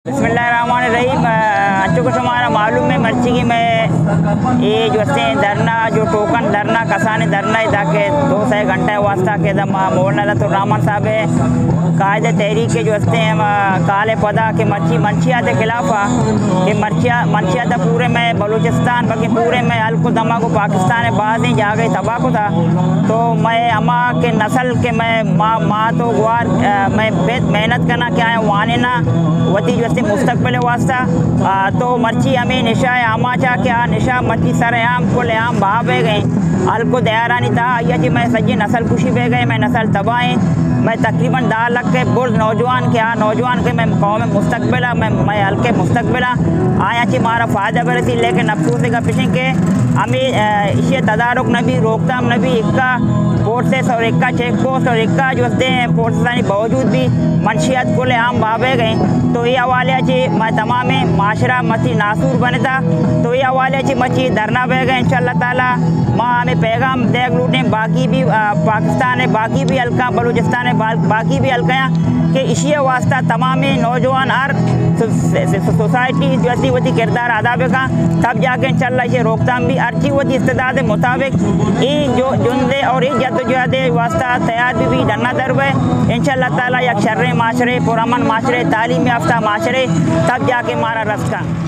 بسم اللہ الرحمن الرحیم۔ آ، انچو کہ شمارا معلوم ہے، مرچیگی میں یہ جو ہستے ہیں دھرنا، جو ٹوکن دھرنا، کسانے دھرنا ہے، تاکہ دو سے گھنٹہ واسطہ کہ دم مولانا لطف الرحمن صاحب ہے، قائد تحریک کے جو ہستے ہیں، آ، کال پدا کہ مرچی منشیات کے خلاف آ، کہ مرچیا-، منشیات پورے میں بلوچستان، بلکہ پورے میں ہلک و دمگ و پاکستان بازیں جاگہ تباہ کو تھا۔ تو میں ہما کہ نسل کہ میں ماں، ماں تو گوار، آ، میں بہت محنت کرنا کہ آیا وانے نا وتی جو ہستے مستقبل واسطہ، آ، تو مرچی ہمیں نشہ آماچا کہ آ نشہ مرچی سر عام کل عام بہا بہ گئے، ہلک و دیارانی تہا آیا جی میں سجی نسل کشی بہ گئے، میں نسل تباہ ہیں۔ میں تقریباً دہ لکھ کے برز نوجوان کہ آ نوجوان کہ میں قوم مستقبل آ، میں، میں ہلکے مستقبل آ، آیا چی مارا فائدہ برسی، لیکن افسوس کا پشن کہ ہمیں، آ، اسی تدارک نبی، روکتام نبی، اکا فورسز اور اکا چیک پوسٹ اور اکا جو ہستے ہیں فورسزانی باوجود بھی منشیات کل عام بابے گئے۔ تو یہ حوالے چی میں تمام معاشرہ متی ناسور بنتا، تو یہ حوالے چی مچی دھرنا بہ گئے۔ انشاءاللہ تعالی ما ہمیں پیغام دیگ لوٹیں باقی بھی، آ، پاکستان ہے باقی بھی حلقہ، بلوچستان ہے با-، باقی بھی حلقہ ہیں کہ اسی واسطہ تمام نوجوان ہر سو-، سو-، سو-، سوسائٹی جو ہستی وتی کردار ادا بکا، تب جا کے انشاءاللہ یہ روکتام بھی ہر چی وتی استعداد مطابق ای جو جندے اور ای جدوجہد واسطہ تیار بھی، بھی ڈنا در بے۔ انشاءاللہ تعالی یک شریں معاشرے، پرامن معاشرے، تعلیم یافتہ معاشرے تب جا کے مارا رسکا۔